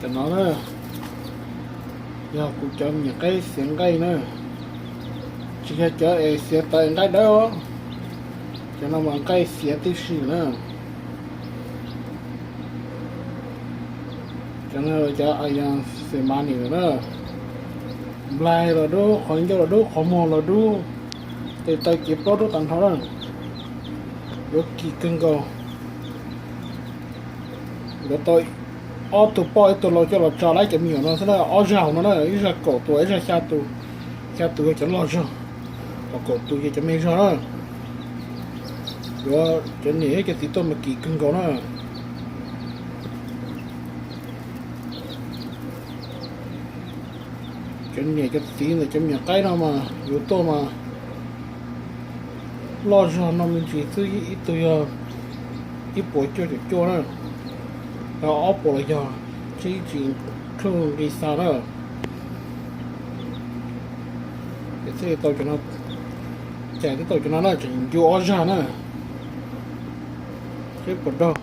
Cov no na, yog kuv cov me nyuam qaib xiav nqaij na, tsis yog cov es xiav tawv nqaij dawb os. Cov no mas nqaij xiav tib si na. Cov no cov Asian xes mas nim na, nplaig los dub, qhov ncauj los dub, qhov muag los dub, tes taw cev plaub dub tag nrho na. Yuav kim kawg nkaus. Yuav tau ob tug poj ib tug lau coj los tso lawv cov me nyuam no xwb na, ob zag no na, ib zag kaum tus ib zag xya tus. Xya tus yog cov loj zog, ho kaum tus yog cov me zog na. Yuav cov niam thiab cov txiv tuaj mas kim kawg nkaus na. Cov niam cov txiv ntawm cov me nyuam qaib no mas yuav tuaj mas loj zog no me ntsis xwb, ib tug yog ib puas cuaj caum cuaj na, yog ob puas los yog tsib tsis cluj nqi xa na. Ces thiaj li tau cov no, cais twb tau cov no na, tseem ncu ob zag na. Seb puas daug.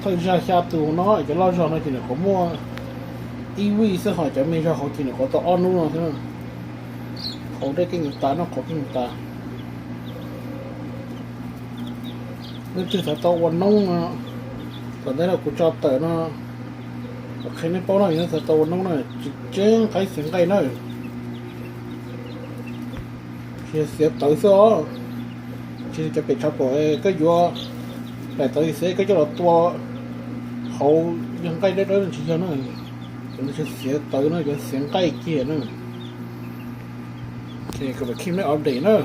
Thawj zag xya tus no, cov loj zog no ces nws qhuav muaj ib vij xwb, ho cov me zog hauv ces nws qhuav tau ob hnub no xwb. Qhuav dej keej tas, noj qhuav keej tas. Leej twg xav tau ua noob no, tom ntej no kuv tso tawm no, kuv qhia nej paub no, yog leej twg xav tau ua noob na, tsis tseeb qaib xiav nqaij na. Tsis yog xiav tawv xwb os, tsis cov pem tshav pom koj yuav daim tawv xwb koj coj los tua hauv yog nqaij dawb dawb no tsis yog na. Cov no tsis xiav tawv no, cov xiav nqaij kiag na. Ces kom khij mej update na.